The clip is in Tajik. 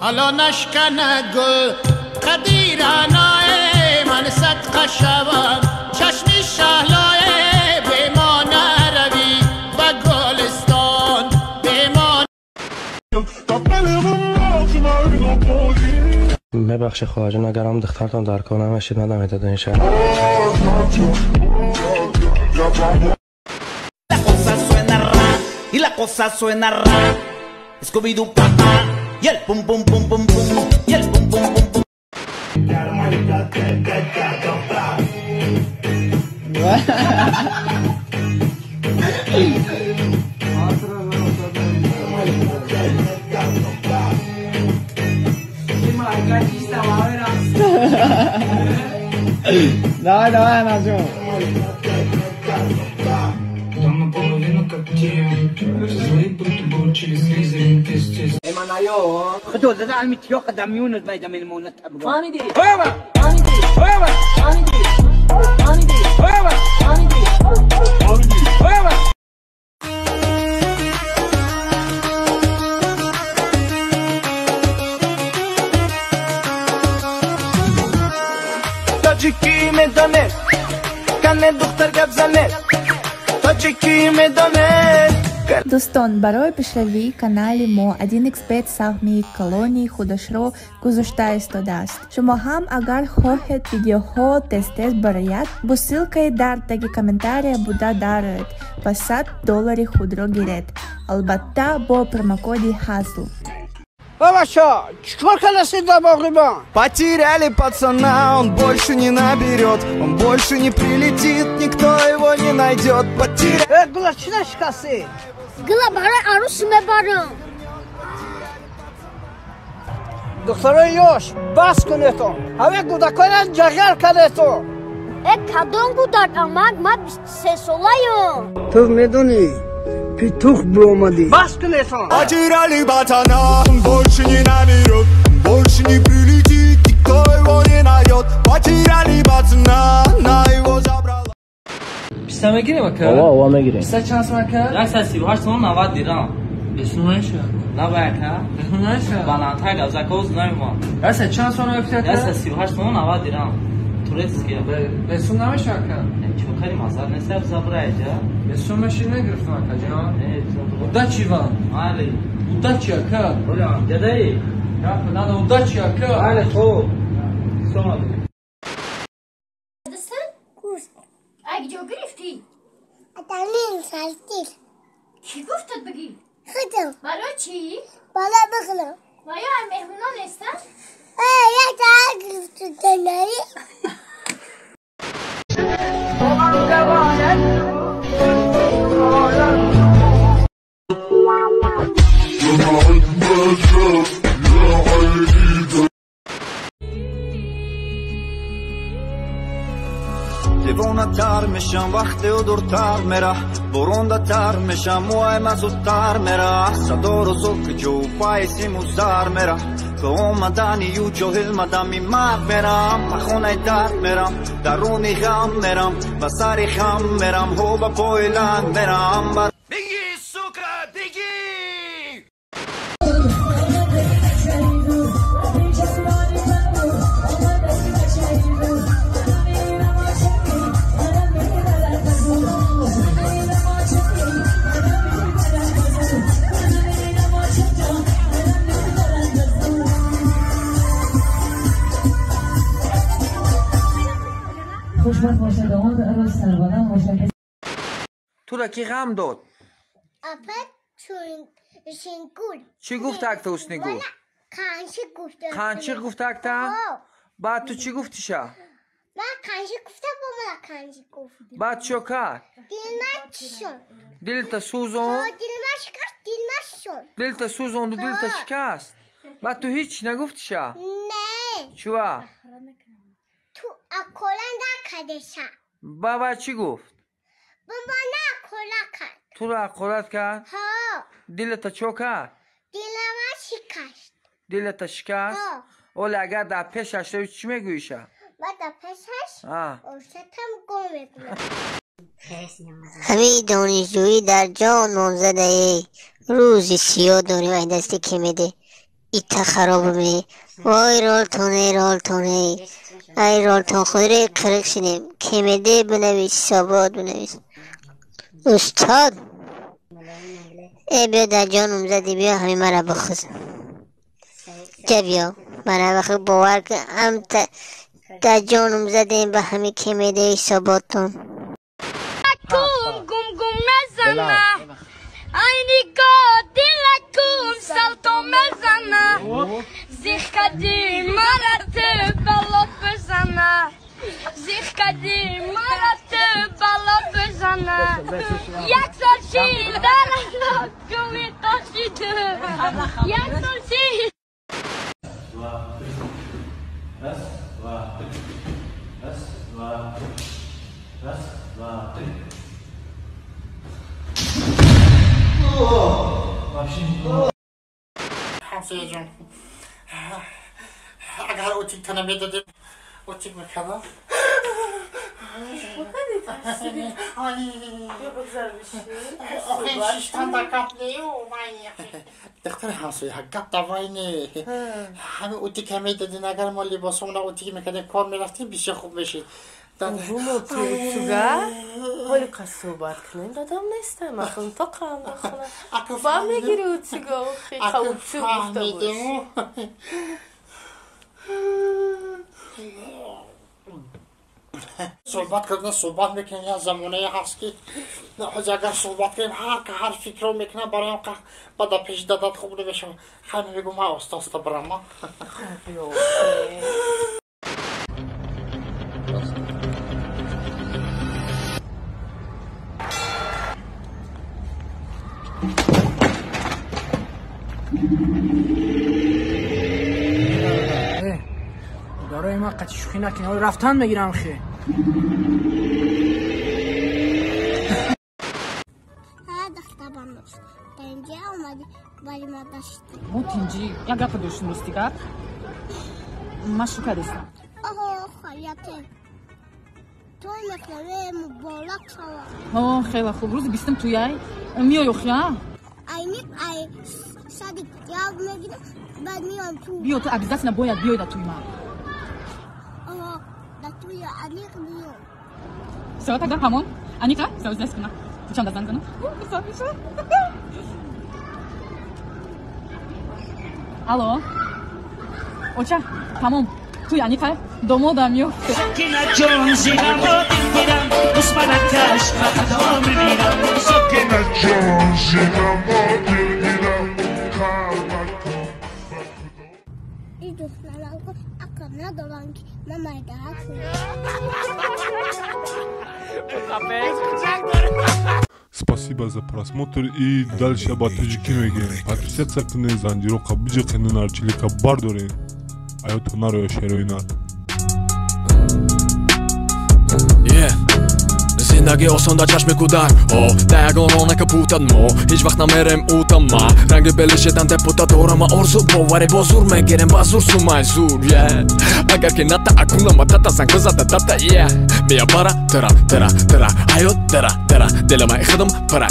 Ало нашканад гул қадиранае ман садқа шавам чашми шаҳлое бема наравӣ ба гулистон бема. Мебахшед хоҳарҷон, агар ҳам духтартон дар кор намешид, надамедад ин шаҳр. La cosa suena ra y la cosa suena ra. Scooby-Doo papá y el pum pum pum pum pum y el pum pum pum pum. Давай, давай, Назым. Тоҷикӣ медонед, кане духтар гап занед, тоҷикӣ медонед. Дӯстон, барои пешравии канали мо 1xBet саҳми калони худашро гузошта истодааст. Шумо ҳам агар хоҳед видеоҳо тез-тез барояд, бо ссылкаи дар таги комментария буда дароед ва $100 худро гиред. Албатта бо промокоди ХАЗЛ. Потеряли пацана, он больше не наберет, он больше не прилетит, никто его не найдет. Потеряли. Духтарои ёш, бас кунетон, ҳаме гудакона ҷағар кардетон. Э, кадом гудак, амак, ман 23 солаём. Ту медонӣ, петух биромадӣ. Бас кунетон. Потеряли пацана, он больше не наберет, больше не прилетит, никто его не найдет. Потеряли пацана, она его забрала. Писта мегирем, ака? Ова, ова мегирем. Писта чанд сом, ака? 138 сом 90 дирам. Бесумаша. Давай, ака. Бесумаша. Баландтар гап знаем. Яса чанд сом гуфти, ака? 138 сом 90 дирам. Турецкий. Бесум намеша, ака? Чокари мазар нест, забрай, ҷа. Бесум машин нагирифтам, ака ҷон. Удачи вам. Али. Удачи, ака. Оля, дедаи. Надо удачи, ака. Али, хоб. Салом алейкум. Ай, ҷо гирифтӣ? Аталин салтил. Кӣ гуфтат бигӣ? Худам. Барои чӣ? Бала бихӯрам. Ва ё ай меҳмонон нестанд? Э, як та гирифту танаи. Девонатар мешам, вақте дуртар мера, бурондатар мешам, муайма зудтар мера, садору зукҷу пайсиму зар мера, ба омадани ю ҷоҳил мадами мард мерам, ба хонаи дард мерам, даруни ғам мерам, ба сари хам мерам, ҳо ба пои ланг мерам. Беги, сука, беги! خوشبخت باشه، داماد عروس سربلند باشه. تو را کی غم داد؟ Апа شینگول. چی گفت اکتا حسنی گل؟ قنچی گفت. قنچی گفت اکتا؟ بعد تو چی گفتی شا؟ من قنچی گفتم، با من قنچی گفت. بعد چو کرد؟ دل من شد. دلت سوزون؟ دل من شکست، دل من شد. دلت سوزوند و دلت شکست. بعد تو هیچ نگفتی شا؟ نه. چوا؟ تو اکولا نکرده شا. بابا چی گفت؟ بابا نه اکولا کرد. تو رو اکولات کرد؟ ها. دلت چو کرد؟ دل من شکست. دلت شکست؟ ها. ولی اگر در پیشش روی چی میگویی شا؟ من در پیشش؟ آه. اوشتم گم میکنم. Ҳамин донишҷӯӣ дар ҷон номзадае. Рӯзи сиёҳ дорем ай дасти ки меде. Ита хароб ме. Вой ролтоне, ролтоне. Ай ролтон худре қирқ шидем. Ки меде бинавис, ҳисобот бинавис. Устод. Э биё дар ҷон номзади биё ҳамин мара бихӯз. Ҷа биё. Мара вақт бовар кун амта дар ҷонум задем ба ҳамин ки меде ҳисоботтон. Гум гум гум мезана. Ай нигоҳ дилакум салто мезана. Зих кади мара ту бало бизана. Зих кади мара ту бало бизана. Як сол шид дар гуми тошиду. Як сол шид. Два, три. Раз, два, три. Раз, два, три. Раз, два, три. ҳамсоя ҷон, агар утик та намедодем, утик мекардам. Духтари ҳамсоя, гап давай не. Ҳамин утика медодин, агар мо либосомона утик мекардем, кор мерафтем, бисёр хуб мешид. Туга ҳоли қа суҳбат кунем, дадам нестам, ахн тоқам дахона. Ба мегири утуга, охи қа утуг гуфта бош. Суҳбат кардан суҳбат мекунем, як замонае ҳаст ки ҳозир агар суҳбат кунем, ҳар ка ҳар фикрро мекунам, бароям ба дар пеши дадат хуб намешавад. Хайр, мегӯм, ман оста оста барам. Барои ман қатъи шӯхӣ накунӣ, рафтан мегирам хе. Мо тинҷӣ як гапа доштем, рости гап. Ман шӯка дестам. Хеле хуб, рӯзи бистум туяй миёй охи, а? Биё, ту обязательно бояд биёй да туи ман. Всё, тогда ҳамон. Аника, всё, здесь куна. Чанда занг занам. Алло. Оча, тамом. Туи Аника, домодам ёфт. Сакина ҷон, зинамо дилгирам, усманакаш хато мебинам. Сакина ҷон, зинамо дилгирам, қалбакон ба худо. Ин духтарако ақл надоранд, ки ман майдаак. Спасибо за просмотр и дальше ба тоҷикӣ мегӯем. Подписаться кунед, занҷироқа биҷиқенед, нарчилика бардоред. Аёто нароя шерои нар. Зиндагӣ осон дар чашми кӯдак, да ягон ронака путад, мо ҳеҷ вақт намерем утама. Ранги белишедан депутат дорама, орзу боварӣ бо зур мегирем, ба зур сумай зур. Агар ки ната акунама тата занг бизада дата, мия бара тара тара тара ҳаёт дара дара дилама худам пара.